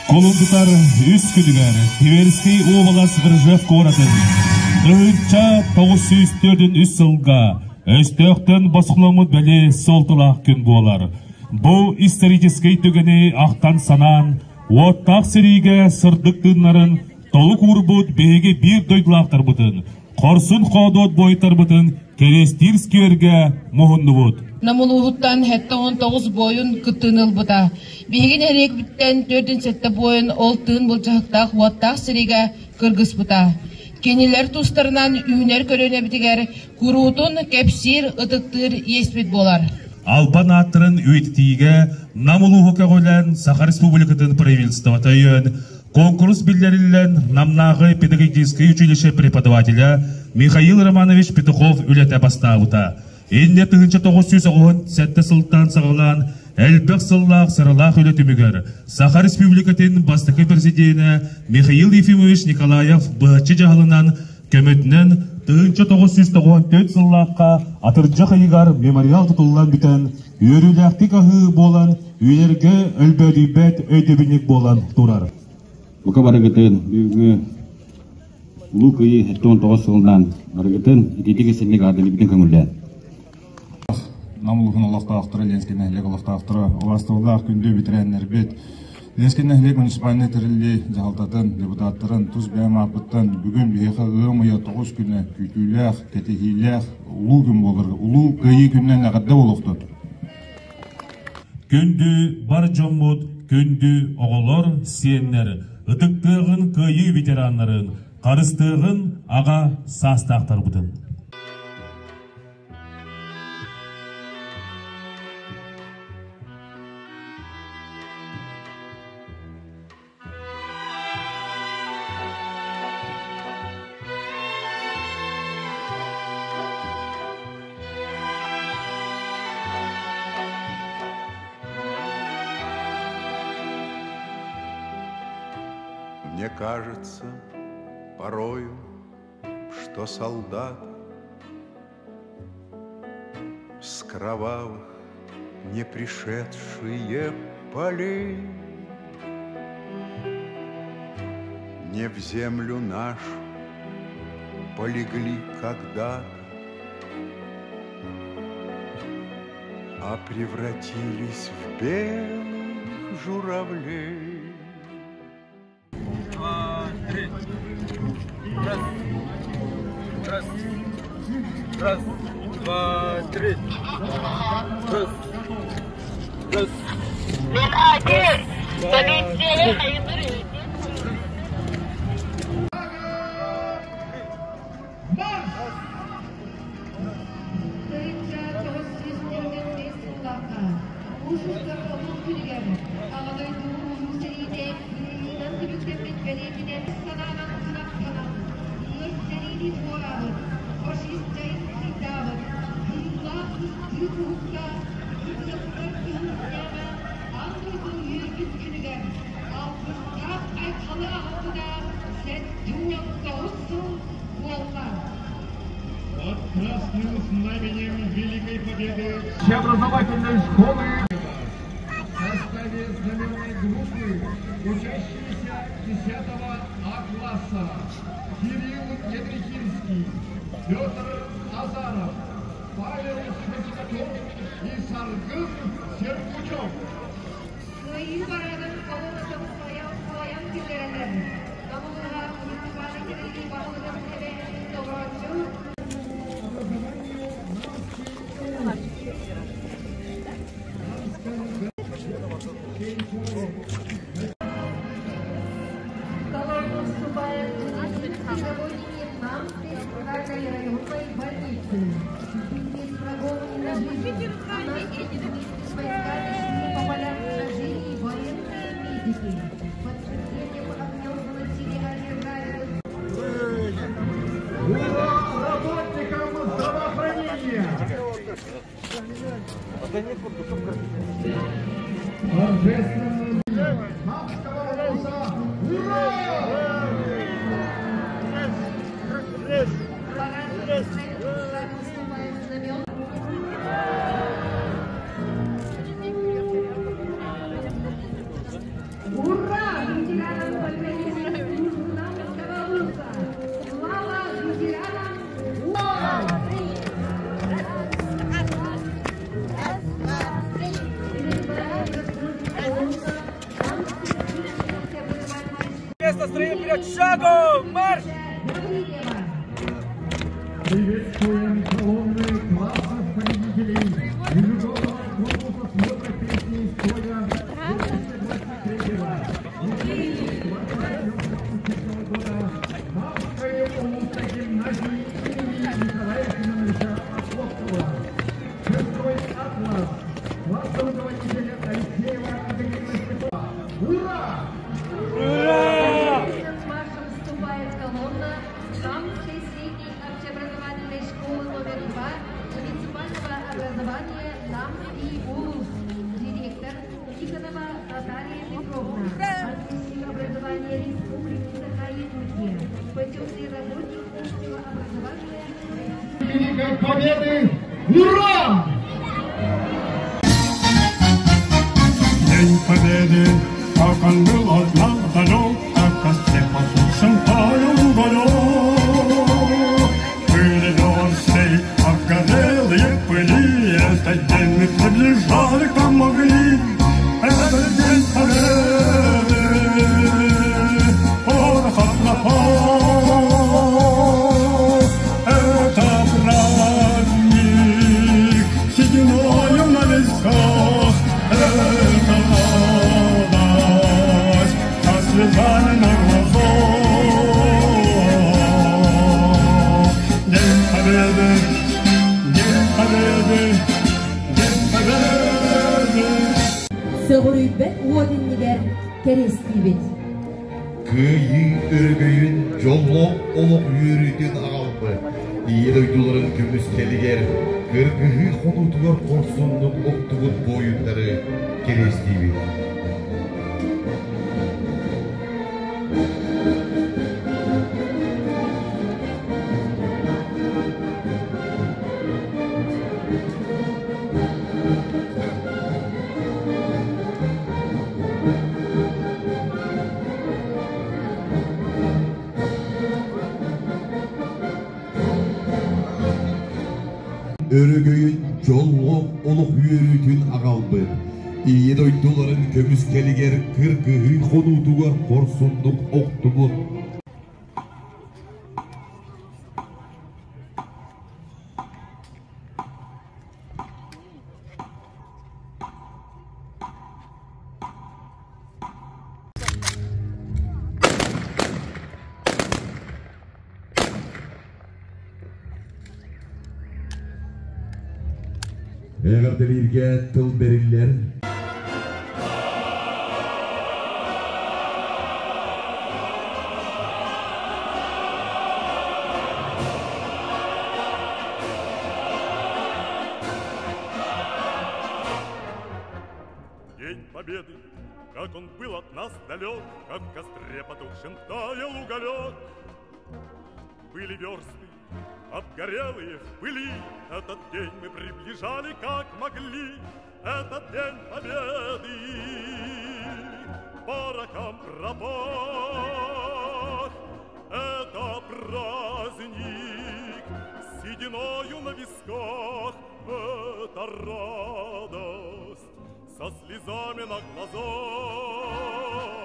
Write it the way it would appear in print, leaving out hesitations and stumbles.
Кулун тутар үс күнүгэр Тверский уобалас Ржев куоратын 1943 сылга өстөөхтөн босхоломмут бэлиэ суолталаах күн буолар. Бу историческай түгэни ахтан-санаан, уоттаах сэриигэ сырдык тыыннарын толук уурбут биһиги биир дойдулаахтарбытын, хорсун-хоодуот буойуттарбытын кэриэстиир сквергэ муһуннубут. Нам улууһуттан 79 буойун кыттыыны ылбыта. Биһиги нэһилиэкпиттэн 47 буойун ол тыын былдьаһыктаах уоттаах сэриигэ кыргыспыта. Кинилэр тустарынан үүнэр көлүөнэбитигэр куруутун кэпсиир, ытыктыыр иэспит буолар. Албан ааттарын үйэтитиигэ Нам улууһу көҕүлээн Саха Республикатын правительствота өйөөн, конкурс биллэриллэн Намнааҕы педагогическай училище преподавателя Михаил Романович Петухов үлэтэ бастаабыта. Инньэ 1997 сылтан саҕалаан элбэх сыллаах сыралаах үлэ түмүгэр Саха Республикатын бастакы президенэ Михаил Ефимович Николаев быһаччы дьаһалынан көмөтүнэн 1994 сыллаахха атырдьах ыйыгар мемориал тутуллан бүтэн үөрүүлээхтик аһыы буолан үйэлэргэ өлбөөдүйбэт өйдөбүнньүк буолан турар. Бука барыгытын бүгүҥҥү Улуу Кыайыы 79 сылынан барыгытын итиитик исинник аадалыбытын көҥүллээн. Нам улууһун олохтоохторо, Ленскэй нэһилиэк олохтоохторо, убаастабыллаах күндү бэтэрээннэрбит, Ленскэй нэһилиэк муниципальнай тэриллии дьаһалтатын, депутаттарын тус бэйэм ааппыттан бүгүн биһиэхэ ыам ыйа тоҕус күнэ күүтүүлээх, кэтэһиилээх улуу күн буолар. Улуу Кыайыы күнүнэн эҕэрдэ буолуохтун! Күндү бар дьоммут, күндү оҕолор, сиэннэр, ытыктыаҕын кыайыы ветераннарын, харыстыаҕын аҕа саастаахтарбытын. Мне кажется порою, что солдат С кровавых не пришедшие полей Не в землю нашу полегли когда-то, А превратились в белых журавлей. Два, три. Раз. Раз. Раз, два, три. Раз. Раз. Аҕа дойду Улуу сэриитэ кыайыынан түмүктэммит бэлиэтинэн санаанан кынаттанан, ыар сэриини туораабыт, фашист дьайын кыйдаабыт, кырыылаах кыстыы уһукта кытыастар кыһыл знамя аан дойду үөрбүт күнүгэр алгыстаах айхалы аҕалбыта 79 сыл буолла. Под красным знаменем Великой Победы образовательной школы в составе знаменной группы учащиеся 10 А класса Кирилл Ядрихинский, Петр Азаров, Павел Сухотиков и Саргын Сергучев. Кыайыы параадын колоннатын салайан киллэрэллэр. Намылыга муниципальнай тэриллии баһылыгын эбээһинэһин толорооччу Колонну вступает медицинские работники Намской центральной районной больницы. В битве с врагом не на жизнь, а на вместе с войсками шли по полям сражений военные медики. Под смертельным огнем выносили они раненых. Ура работникам здравоохранения! Торжественно Намского улуса Ура! Выступает знамен. Ура! Место строим вперед! Шагом! Марш! Приветствуем колонны классов победителей ежегодного конкурса смотра песни из поля 2023 2024 года Намской улусской гимназии имени Николая Семеновича Охотского. Шестой А-класс. Классом руководителя Алексеева Екатерина Степановна. Ура! Ура! Маршем вступает колонна Намской средней общеобразовательной школы номер 2 муниципального образования Намский улус. Директор Тихонова Наталья Петровна. Отличник образования Республики Саха-Якутия. Почетный работник общего образования Великой Победы! Ура! День Победы, как он был от нас далек, как в костре потухшем таял уголек. Были версты, обгорелые в пыли, этот день мы приближали, как могли. Этот День Победы, порохом пропах. Это праздник, сединою на висках, это радость, со слезами на глазах. День Победы, День Победы, День Победы. Сөҕүрүйбэт уот иннигэр кэриэстиибит. Кыайыы өрөгөйүн дьоллоох олох үөрүүтүн аҕалбыт. Ийэ дойдуларын көмүскэлигэр кыргыһыы хонуутугар хорсуннук охтубут буойуттары кэриэстиибит. Өрөгөйүн дьоллоох олох үөрүүтүн аҕалбыт. Ийэ дойдуларын көмүскэлигэр кыргыһыы хонуутугар хорсуннук охтубут. Эҕэрдэлииргэ тыл бэриллэр. День Победы, как он был от нас далек, как в костре потухшем таял уголек. Были версты, обгорелые в пыли, этот день мы приближали, как могли, этот День Победы порохом пропах. Это праздник с сединою на висках, это радость со слезами на глазах.